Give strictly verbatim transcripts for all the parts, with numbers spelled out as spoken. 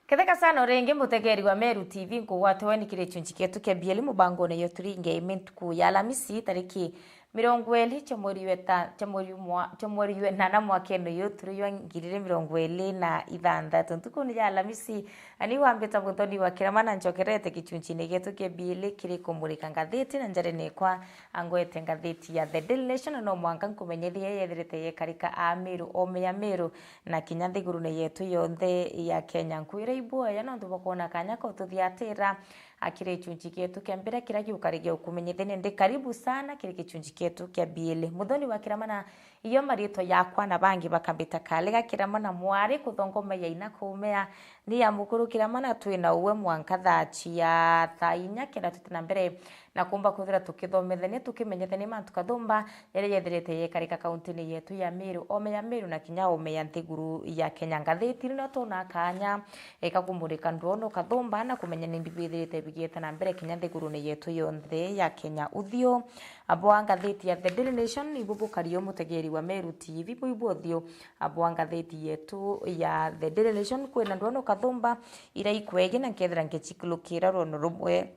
Ketheka sana uringi mutegeri wa Meru T V, nkugwate weni kiri gichunchi kietu kia bieli mubangone yo turinge imi ntuku ya Alamisi, tariki mirongo iri cia mweri weta-, cia mweri mwa-, cia mweri wenana mwakene uyu turi jwa ngiri igiri mirongo iri na ithanthatu. Ntukuni ya Alamisi, ani wambita Muthoni wa Kirama na nchokerete gichunchine gietu kia bieli kiri kumurika ngathiti, na njari nekwa angwete ngathiti ya The Daily Nation, no mwanka nkumenyethie yethirite yekarika a Meru, ome ya Meru, na kinya nthigurune yetu yonthe ya Kenya. Nkwira ibuoya nontu bwa kwona kanya ka ututhiatira, a, kiri gichunchi gietu kia mbere kiria giukari gia ukumenyithia. Ni ndi karibu sana kiri gichunchi gietu kia biili. Muthoni wa Kirama na iyo mariitwa yakwa na bangi bakambita Kaliga Kirama na mwari kuthongomea ina kumea ni ya mukuru Kirama na twina uwe mwanka thaa cia thaa inya kenda twite na mbere na kumba kwithira tukithomethania, tukimenyethania mantu kathumba jaria jethirite yekarika kauntine yetu ya Meru, ome ya Meru na kinya ome ya nthiguru ya Kenya. Ngathitine no twona kanya, e, ka kumurika ndwono kathumba na kumenya ni mbi bithirite bigieta na mbere kinya nthigurune yetu yonthe ya Kenya. Uthio bwa ngathiti ya The Daily Nation ibu bukari o mutegeri wa Meru T V, bu ibu uthio bwa ngathiti yetu ya The Daily Nation. Kwina ndwono kathumba iria ikwegi na nkethira ngichikulukira rwono rumwe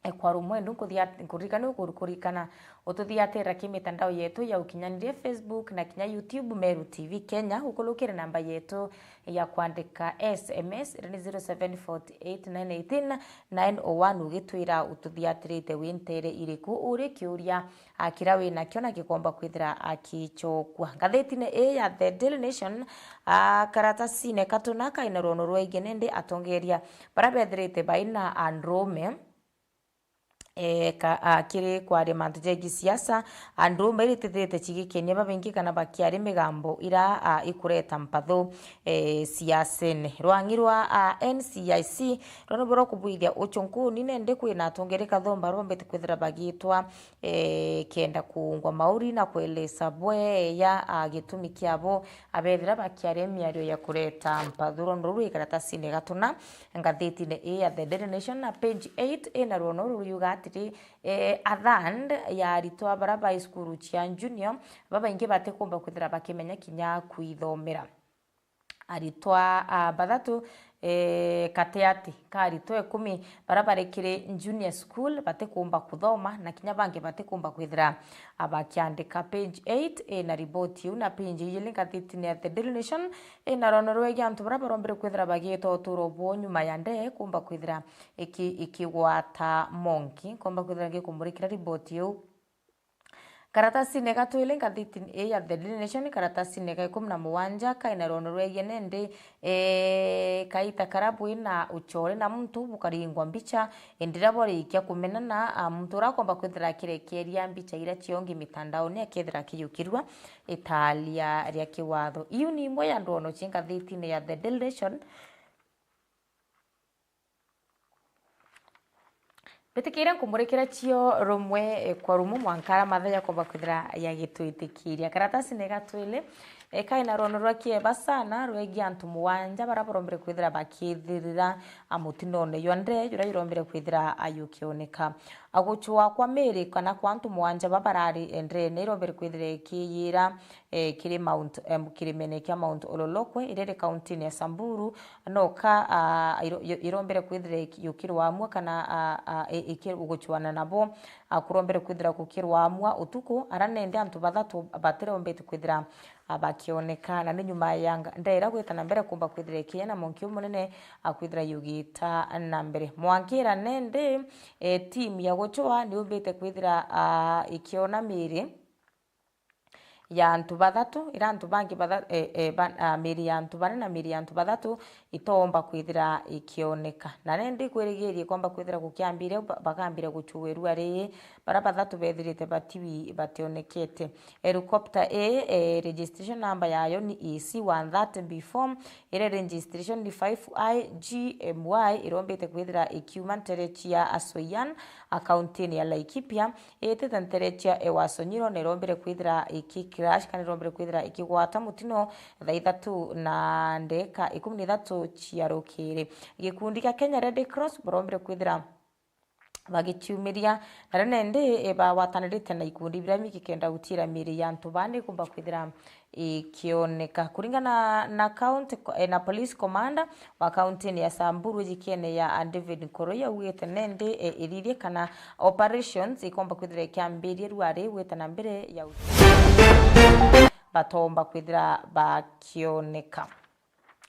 e, kwa rumwe ndu nkuthia-, nkuririkania uku-, kurikana ututhiatira ki mitandao yetu ya ukinyaniria, Facebook na kinya YouTube, Meru T V Kenya, ukulukire namba yetu ya kwandika S M S, iria ni zero seven forty eight nine eighteen nine oh one, ugitwira ututhiatirite wi ntere iriku, uri kiuria, a, kiria wi nakio na gikomba kwithira, a, gichokwa. Ngathitine ii ya The Daily Nation, a, karatasine katuna kaina rwono rwegie nindi atongeria baria bethirite baina andrume, e, ka, a, kiri kwaria mantu jegie siasa, andrume iritithirite cigikenia babaingi kana bakiari migambo ira, a, ikureta mpathu, e, siasene. Rwang'i rwa, a, N C I C rwo nibwo rukubwithia uchunkuni, nindi kwina atongeri kathumba rombete kwithira bagitwa, e, kenda kuungwa mauri na kwelesa bweya, a, gitumi kiabo abethira bakiaria miario ya kureta mpathu. Rwono ruu rwi karatasine gatuna ngathitine ii ya The Daily Nation na page eight ina rwono ruu riuga atiri, e, a third ya aritwa baria ba cukuru cia junior babaingi batikumba kwithira bakimenya kinya kwithomera. Aritwa, a, bathatu, e, kati ati ka aritwa ikumi baria bari kiri junior school batikumba kuthoma, na kinya bangi batikumba kwithira, a, bakiandika. Page eight ina riboti iu, na page ijiri ngathitine ya The Daily Nation ina rwono rwegie antu baria barombire kwithira bagiita uturo bwao nyuma ya ndee kumba kwithira iki-, ikigwata monki. Nkomba kwithira ngikumurikira riboti iu. Karatasine ga twili ngathitine ii ya The Daily Nation, karatasine ga ikumi na mugwanja kaina rwono rwegie nindi, e, kaita karia bwina uchore na muntu bukaringwa mbicha, indi riria bwarikia kumenana, a, muntu uria akomba kwithira akirekeria mbicha iria ciongi mitandaoni akethira akiyukirua italia ria kiwatho. Iu ni imwe ya ndwono cia ngathitine ya The Daily Nation. Mbitikiire nkumurikira cio rumwe, e, kwa rumwe mwanka aria mathaa jakomba kwithira jagitwitikiria. Karatasine ga twili, e, kaina rwono rwa kieba sana rwegie antu mugwanja baria barombire kwithira bakithirira, a, mutinone jwa ndee juria jurombire kwithira, a, jukioneka. A, guchwa kwa miri kana kwa antu mugwanja baba barari, e, ndeene irombire kwithira ikiyira, e, kiri Mount, em, kirimene kia Mount Ololokwe, iria iri kauntine ya Samburu, noka, a, iro-, yo-, irombere kwithira iki-, yukirwa amwe kana, a, a, i-, iki-, guchwana nabo, a, kurombere kwithira gukirwa amwe utuku, ara nende antu bathatu batirombete kwithira, a, bakioneka, na ni nyuma ya nga-, ndera gwita na mbere kumba kwithira ikinya na monki umunene, a, kwithira yugita na mbere. Mwankira nende, e, timu ya guchwa niumbite kwithira, a, ikiona miri ya antu bathatu, ira antu bangi batha-, e, e, ba-, a, miri ya antu bana na miri ya antu bathatu itoomba kwithira ikioneka. Na nindi kwirigirie kwomba kwithira gukiambire, ba-, bakambire guchua irua rii, bara bathatu bethirite batiwi bationekete. Helicopter ii, e, registration number yayo ni E C one thirty B four, ira registration ni five I G M Y, irombite kwithira ikiuma ntere cia Asoian, a, kauntini ya Laikipia, itite ntere cia Ewaso Nyiro, na irombire kwithira iki crash, kana irombire kwithira ikigwata mutino thaa ithatu na ndeka ikumi na ithatu cia rukiri. Gikundi kia Kenya Red Cross barombire kwithira bagiciumiria, nario nendi, eh, bagwatanirite na ikundi biria bingi kenda gutiira miiri ya antu baa nikumba kwithira ikioneka. Kuringana na county co-, eh, na police commander wa county-ini ya Samburu ijikene ya, ah, David Nkoroi augite nendi, eh, iririe kana operations ikomba kwithira ikiambiria rwari gwita na mbere ya uti-, batomba kwithira bakioneka.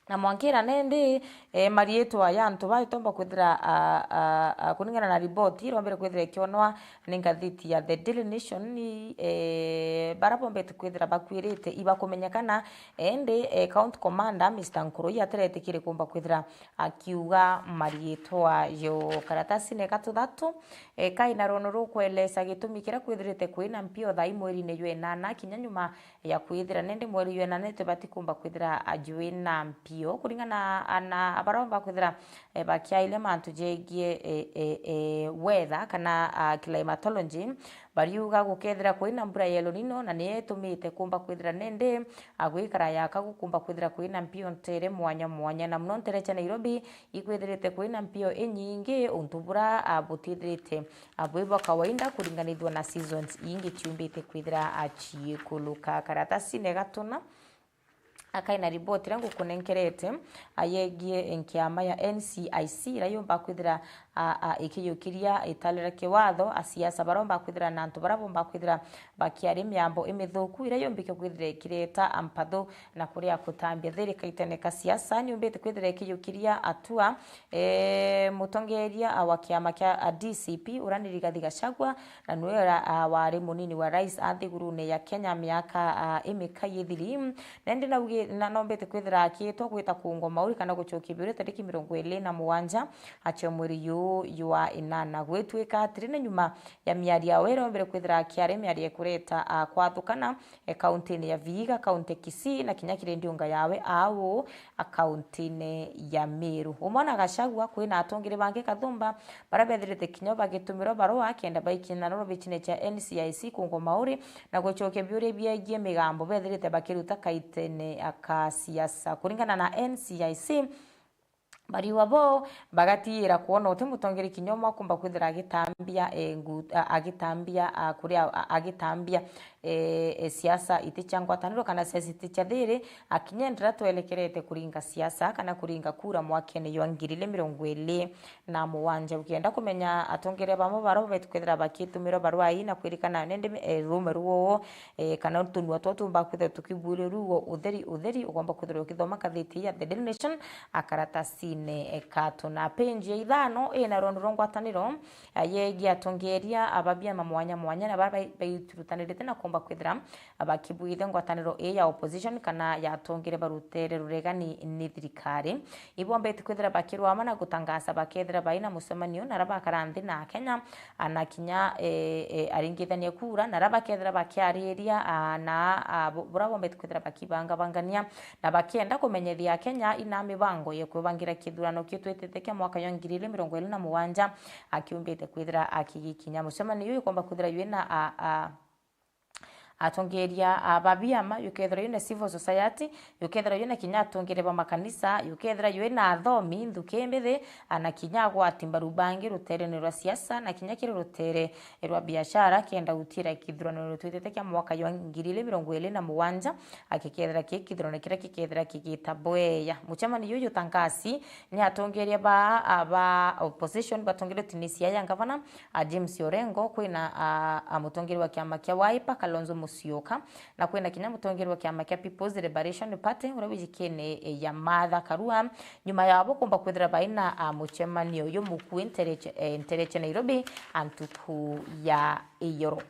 Na mwankira nendi, eh, mariitwa ya antu baa itomba kwithira, ah, ah, ah, kuringana na riboti irombere kwithira ikionwa ni ngathiti ya The Daily Nation, ni, eh, bara bombete kwithira bakwirite ibakumenyekana, endi, eh, county commander Mister Nkurui ateretikire kumba kwithira akiuga mariitwa yo. Karatasine ga tuthatu, eh, kaina rono rukwelesa gitumi kiria kwithirite kwina mpio thaa ii mweri-ini jwa inana kinya nyuma ya kwithira nendi mweri jwa inana itibati kumba kwithira jwina mpio. Kuringana na, na baromba kwithira, eh, bakiairia mantu jegie, eh, eh, eh, weather kana, ah, climatology, bariuga gukethira kwina mbura ya El Nino na niyo itumite kumba kwithira nendi, ah, gwikara yaka gukumba kwithira kwina mpio ntere mwanya mwanya, na muno ntere cia Nairobi ikwithirite kwina mpio inyingi untu bura, ah, butithirite, ah, bwi bwa kawaida kuringanithua na seasons ingi ciumbite kwithira, ah, ciikuluka. Karatasine ga tuna, akaina riboti iria ngukunenkerete, ah, yegie nkiama ya N C I C iria yumba kwithira, ah, ah, ikiyukiria italira kiwatho, asiasa baromba kwithira na antu bara bomba kwithira bakiari miambo imithuku iria yumbike kwithira ikireta mpathu na kuria kutambia thiri kaitene ka siasa. Niumbite kwithira ikiyukiria atua, eh, mutongeria, ah, wa kiama kia, ah, D C P uria ni Rigathi Gachagua, na niwe ura, ah, wari munini wa rais a nthigurune ya Kenya miaka, ah, imikai ithiri. Nendi naugi-, na nombete kwithira akitwa gwita kungwa mauri kana gucokia biuria tariki mirongo iri na mugwanja acio mweri yu jwa inana. Gwitwika atiri ni nyuma ya miario yawe irombere kwithira akiari miario ikureta, ah, kwathukana, eh, kaunti-ini ya Vihiga, kaunti ya Kisii, na kinya kiri ndiunga yawe au, ah, kaunti-ini ya Meru. Umwe na Gachagua, kwina atongeri bangi kathumba bara bethirite kinya bagitumirwa barua kenda baikinya na roro bicine cia N C I C kungwa mauri na gucokia biuria biegie migambo bethirite bakiruta kaitene ka siasa. Kuringana na N C I C, bariwa bo bagatiira kwona uti mutongeri kinya umwe akumba kwithira agitambia, eh, ngu-, a-, agitambia, a, kuria, a-, agitambia, eh, eh, siasa iti cia ngwataniro kana siasa iti cia thiri, akinya ndira twelekerete kuringa siasa kana kuringa kura mwakene jwa ngiri ili mirongo iri na mugwanja. Ukienda kumenya atongeria bamwe baria babetu kwithira bakitumirwa barua ii na kwirikana nende, eh, rume ruo, eh, kana tunua two tumba kwithira tukiburia ruo utheri utheri, ugomba kwithira ukithoma ngathiti ya The Daily Nation, a, karatasine, eh, katu. Na page ya ithano ina rwondu rwa ngwataniro, eh, yegie atongeria aba biama mwanya mwanya na bara bai-, baiturutanirite na kumba kwithira bakibwithia ngwataniro ii ya opposition kana ya atongere barutere ruregani ni thirikari. Ibombete kwithira bakirwama na gutangaza bakethira baina mucemanio na ara bakara nthi na Akenya, a, na kinya, e, e, aringithania kura, na ara bakethira bakiariria, a, na, a, bu-, bura bombete kwithira bakibangabangania na bakienda kumenyethia Akenya ina mibango ya kwibangira kithurano kiu twitite kia mwaka jwa ngiri ili mirongo iri na mugwanja, akiumbite kwithira akigikinya. Mucemanio uyu ukomba kwithira wina, a, a, atongeria, a, ba biama, yukethirwa yuna civil society, yukethirwa yuna kinya atongeria ba makanisa, yukethirwa yuna athomi, nthuki mbithi, a, na kinya agwati mbaru bangi ruterene rwa siasa, na kinya kiri rutere rwa biashara, kenda gutira kithurano twitite kia mwaka jwa ngiri ili mirongo iri na mugwanja, akikethira ki kithurano kiria kikethira kigita bweya. Mucemanio juju tangasi ni atongeria ba, a, ba opposition batongeretwe ni siaya ngavana, a, James Orengo, kwina, a, a, mutongeri wa kiama kia Wiper, Kalonzo Musyoka, na kwina kinya mutongeri wa kiama kia People's Liberation Party, uria wijikene, e, ya Martha Karua, nyuma yabo kumba kwithira baina, a, mucemanio uyu mukui ntereche, e, ntereche Nairobi, a, ntuku ya iyoro.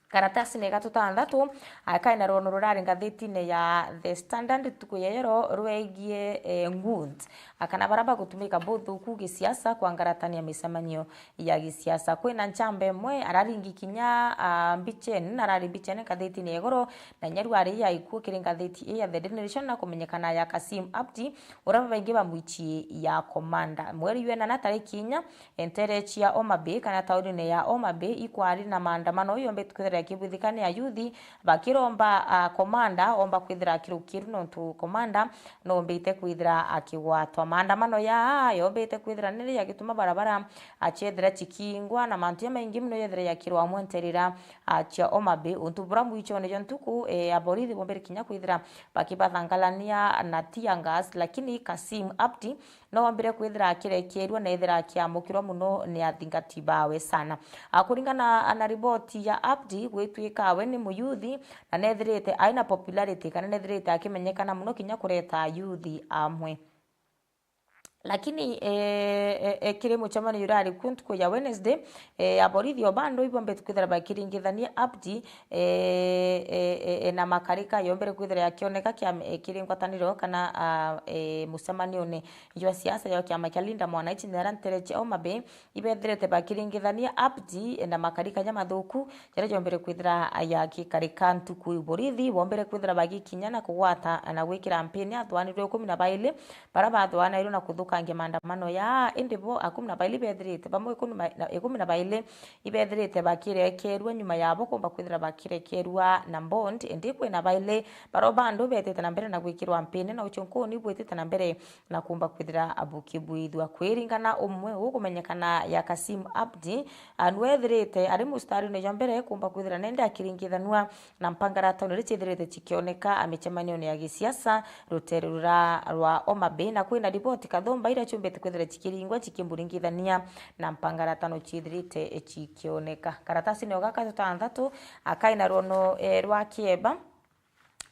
Karatasi ni gatu tantatu, a, kaina rono rurari ngathitine ya The Standard ntuku ya iyoro rwegie, e, goons, a, kana bara bagutumika buthuku gisiasa kwangaratania micemanio ya gisiasa. Kwina ncamba imwe araringi kinya, a, mbicheni, na arari mbicheni ngathitine ya igoro, na nyaru ari ya ikuo kiri ngathiti ii ya The Daily Nation na kumenyekana ya Kasim Abdi, uria babaingi bamwichie ya komanda. Mweri jwa inana tariki inya, entere cia Homa Bay kana taunine ya Homa Bay ikwari na maandamano yombete kwithira akibwithika ni ayuthi, bakiromba, ah, komanda omba kwithira akirukiru, nontu komanda noombite kwithira akigwatwa. Maandamano ya yombite kwithira niri yagituma barabara, ah, ciethira cikingwa, na mantu jamaingi mono yethira yakirwa amwe nterira, ah, cia Homa Bay. Untu bura mwichone jwa ntuku, eh, aborithi bombere kinya kwithira bakibathangalania na tear gas, lakini Kasim Abdi noombire kwithira akirekerua na ethira akiamukirwa mono ni athingati bawe sana. Ah, kuringana na riboti ya Abdi, gwitwika we ni muyuthi na nethirite aina popularity, kana nethirite akimenyekana mono kinya kureta ayuthi amwe. Lakini, eh, eh, eh, kiri mucemanio urari kuo ntuku ya Wednesday, eh, aborithi o bando ibombete kwithira bakiringithania Abdi, eh, eh, eh, eh, na makarika yombere kwithira yakioneka kia, eh, kiri ngwataniro kana, ah, eh, mucemanione jwa siasa jwa kiama kia Linda Mwananchi nera ntere cia Homa Bay, ibethirite bakiringithania Abdi na makarika jamathuku jaria jombere kwithira yagikarika ntuku iu. Borithi bombere kwithira bagikinya na kugwata na gwikira mpini athwanirwe ikumi na bairi baria bathwanairwe na kuthukangia maandamano ya, indi bo ikumi na bairi bethirite, bamwe ikumi na, ikumi na bairi ibethirite bakirekerua nyuma yabo kumba kwithira bakirekerua na bond, indi kwina bairi baria bandu betite na mbere na gwikirwa mpini na uchunkuni bwitite na mbere na kumba kwithira bukibwithua. Kwiringana umwe ukumenyekana ya Kasim Abdi, a, nwethirite ari mustarine jwa mbere kumba kwithira nende akiringithanua na mpangarata niri ciithirite cikioneka a micemanione ya gisiasa rutere rura rwa Homa Bay, na kwina riboti kathumba iria ciumbite kwithira cikiringwa cikimburingithania na mpangarata no ciithirite cikioneka. Karatasine o gaka jutanthatu, a, kaina rwono, e, rwa kieba,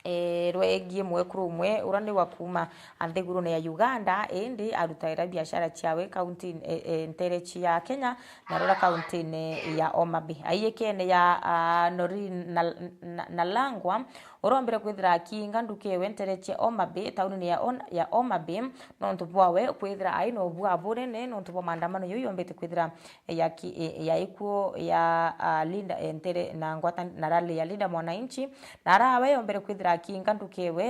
e, rwegie mwekuru umwe uria ni wa kuuma nthigurune ya Uganda, indi arutaira biashara ciawe kaunti, e, e, ntere cia Kenya, na rura kauntine ya Homa Bay. Aiyikene ya, a, Noreen na, na, Nalangwa, urombire kwithira akiinga nduka ewe ntere cia Homa Bay, taunine ya On-, ya Homa Bay, nontu bwawe kwithira aina ubua bunene nontu bwa maandamano jau yombite kwithira ya ki-, e, ya ikuo ya, a, Linda, e, ntere na ngwata na rally ya Linda Mwananchi, na arawe yombere kwithira akiinga nduka ewe,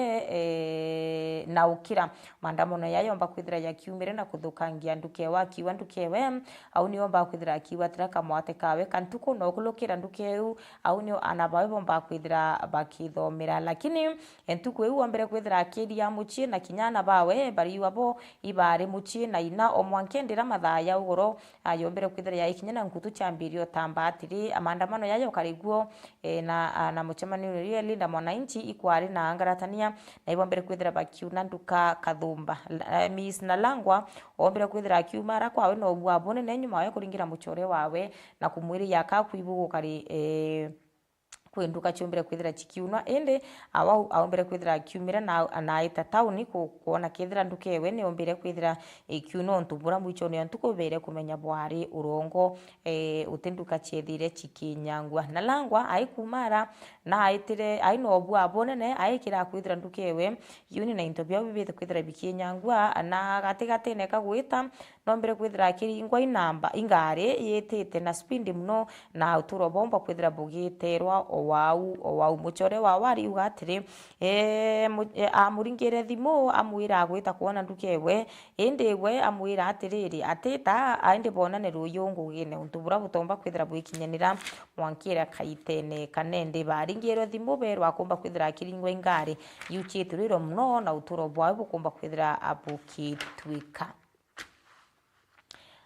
e, na ukira. Maandamano ya yomba kwithira yakiumire na kuthukangia nduka ewe, akiwa nduka ewe, au ni yomba kwithira akiwatira kamwate kawe ka ntuku na ukulukira nduka eu, au ni ana bawe bomba kwithira bakithomera. Lakini, e, ntuku iu ombere kwithira akiria mucii na kinya ana bawe bariwa bo ibari mucii na ina o mwanka ndira mathaa ya ugoro, a, yombere kwithira yaikinya na nkutu ciambirie utamba atiri, a, maandamano yayo kariguo, e, na, a, na mucemanio uria Linda Mwananchi ikwari na angaratania, na ibombere kwithira bakiuna nduka kathumba. L-, e, Miss Nalangwa ombere kwithira akiuma ara kwawe na ubua bunene nyuma wawe kuringira mucore wawe na kumwiria ka kwibu gukari, e, kwi nduka ciumbire kwithira cikiunwa, indi awa aumbire kwithira akiumire na, na aita tauni ku-, kwona kethira nduka ewe niumbire kwithira ikiunwa, untu bura mwichone ya ntuku beere kumenya bwari urongo, e, uti nduka ciethire cikinyangua. Nalangwa aikumara na aitire, aina ubua bunene aikira kwithira nduka ewe yuni na into biao bibite kwithira bikinyangua, na gatigatine ka gwita, nombire kwithira akiringwa i namba, i ngari yitite na speed mono, na uturo bomba kwithira bugiterwa o wau, o wau. Mucore wawe ariuga atiri, e, mu-, e, amuringire thimu, amwira agwita kwona nduka ewe, indi we amwira atiriri, atita, a, indi bonane ruyu ngugine, untu bura butomba kwithira bwikinyanira mwankira kaitene kanende. Baringirwe thimu, berwa akumba kwithira akiringwa i ngari yuchituriro mono, na uturo bwawe bukumba kwithira bukitwika.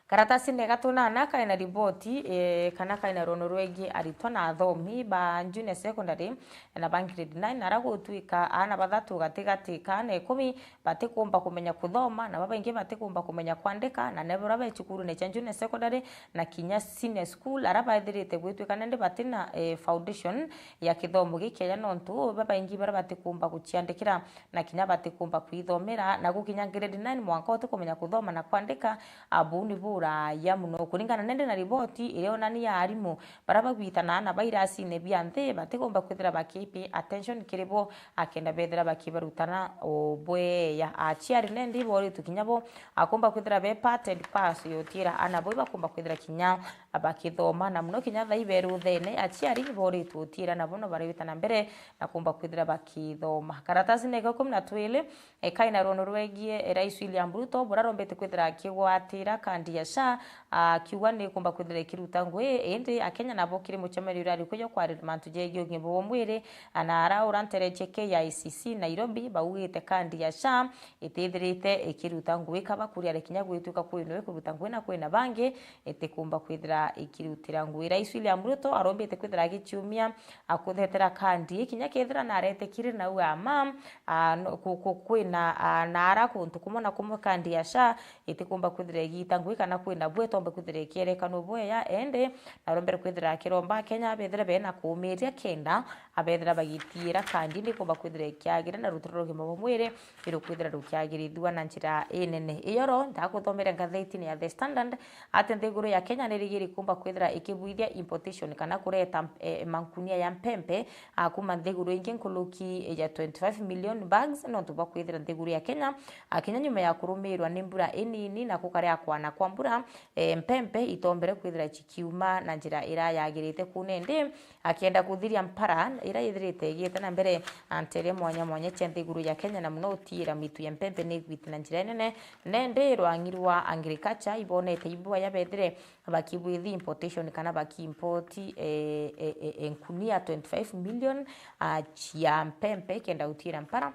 Karatasine ga tunana kaina riboti, e, kana kaina rono rwegi aritwa na athomi ba junior secondary na ba grade nine, ara gutwika aana bathatu gatigati ka aana ikumi batikumba kumenya kuthoma, na babaingi batikumba kumenya kwandika, na ni baria be cukurune cia junior secondary na kinya senior school, ara baithirite gwitwika nende batina, e, foundation ya kithomo gikiega, nontu babaingi baria batikumba guciandikira na kinya batikumba kwithomera, na gukinya grade nine mwanka utikumenya kuthoma na kwandika, a, buu ni buraya mono. Kuringana nende na riboti iria onania arimu baria bagwitana na bairasine bia nthi batikumba kwithira bakipay attention kiri bo, akenda bethira bakibarutana o bweya. Aciari nende iboritwe kinya bo akumba kwithira be part and parcel yotira ana bo ibakumba kwithira kinya bakithoma, na mono kinya thaa iberuthene, aciari iboritwe utira na bo no barewita na mbere na kumba kwithira bakithoma. Karatasine ka ikumi na twiri, e, kaina rono rwegie, e, Rais William Ruto, bura rombete kwithira akigwatira kandi ya SHA, akiuga ni kumba kwithira ikiruta ngui, indi Akenya nabo kiri mucemanio urari kuja kwarira mantu jegie ugima bwa mwiri, na ara uranteretie K I C C Nairobi, baugite kandi ya SHA itithirite ikiruta ngui kaba kuria ari kinya gwituika kwino ikuruta ngui na kwina bangi itikumba kwithira ikirutira ngui. Rais William Ruto arombite kwithira agichiumia akuthetera kandi kinya kethira naretikire nau ama, a, no, ku-, ku-, kwina, a, na ara kuntu kumwe na kumwe kandi ya SHA itikumba kwithira igiita ngui kana kwina bwe tombe kwithira ikierekanwa bweya, ende narombere kwithira akiromba Akenya bethira bena kuumiria kenda abethira bagitiira kandi ndikumba kwithira ikiagira na rutiro rwa ugima bwa mwiri irukwithira rukiagirithua na njira inene. Iyoro ndakuthomere ngatheti-ini ya The Standard ati nthiguru ya Kenya nirigiri kumba kwithira ikibwithia importation kana kureta, eh, mankunia ya mpempe, a, kuma nthiguru ingi nkuruki ya twenty-five million bags, nontu bwa kwithira nthiguru ya Kenya, a, kinya nyuma ya kurumirwa ni mbura inini na kukaria kwana kwa mbura, e, mpempe itombere kwithira cikiuma na njira ira yagirite ku nindi, akienda kuthiria mpara ira yithirite igiite na mbere, a, ntere mwanya mwanya cia nthiguru ya Kenya, na muno utiira mitu ya mpempe ni igwite na njira inene. Nindi rwang'i rwa agriculture ibonete ibwaya bethire bakibwithi importation kana bakiimport, e, e, e, e, nkunia twenty-five million, a, cia mpempe kenda utiira mpara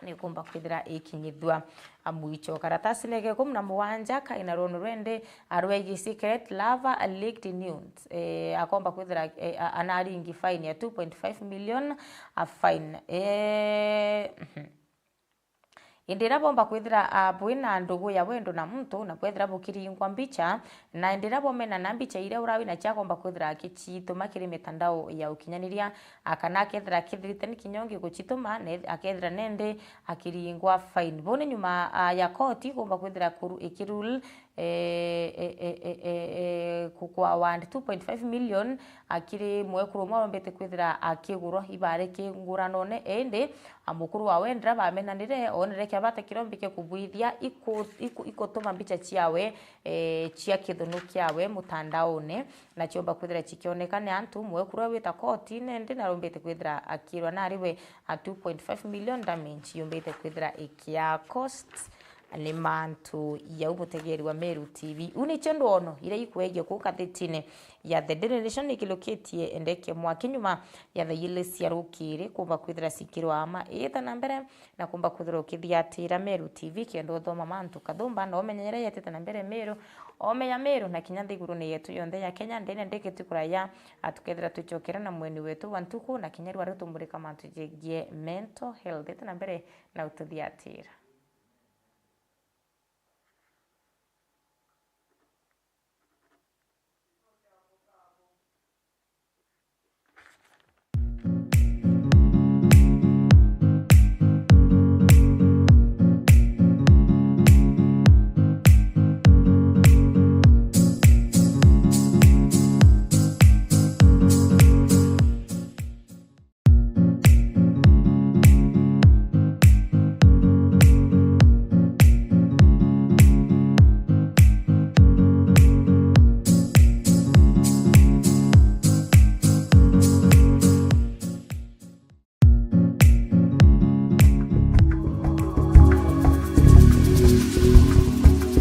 nikumba kwithira ikinyithua, a, mwicho. Karatasine ga ikumi na mugwanja kaina runu rwende, a, rwegie Secret Lover, a, leaked nudes, e, akomba kwithira, e, a, anaringi fine ya two point five million, a, fine. E, mhm. Indi ira bomba kwithira, a, bwina ndugu ya wendo na muntu, na kwethira bukiringwa mbicha, na indi ira bwomena na mbicha iria urawi na ciakomba kwithira akicituma kiri mitandao ya ukinyaniria, a, kana akethira akithirite ni kinya ungi gucituma, na eth-, akethira nende akiringwa fine. Bone nyuma, a, ya koti kumba kwithira kuru-, ikirule, e, e, e, e, e, e, ku-, kwa award two point five million, a, kiri mwekuru umwe arombete kwithira akigurwa ibare kinguranone, indi, a, mukuru wawe ndira bamenanire, onere kia bata kirombi kia kubwithia iku-, iku-, ikutuma mbicha ciawe, e, cia kithunu kiawe mutandaone, na ciomba kwithira cikioneka ni antu. Mwekuru wita kotine, indi narombete kwithira akirwa nari we, a, two point five million damage yombite kwithira ikia cost ni mantu jau mutegeri wa Meru T V. Uu nicio ndwono iria ikwegia kuu ngathitine ya The Daily Nation ikilukitie ndeke mwaki nyuma ya thaa ili cia rukiri kumba kwithira cikirwa ama iita na mbere na kumba kwithira ukithiatira Meru T V kenda uthoma mantu kathumba na umenye jaria yetite na mbere Meru, omenya Meru na kinya nthigurune yetu yonthe ya Kenya. Ndene ndiki tu kuraya, a, tukethira twicokera na mweni wetu wa ntuku na kinya rwaria tumurika mantu jegie mental health. Ita na mbere na ututhiatira.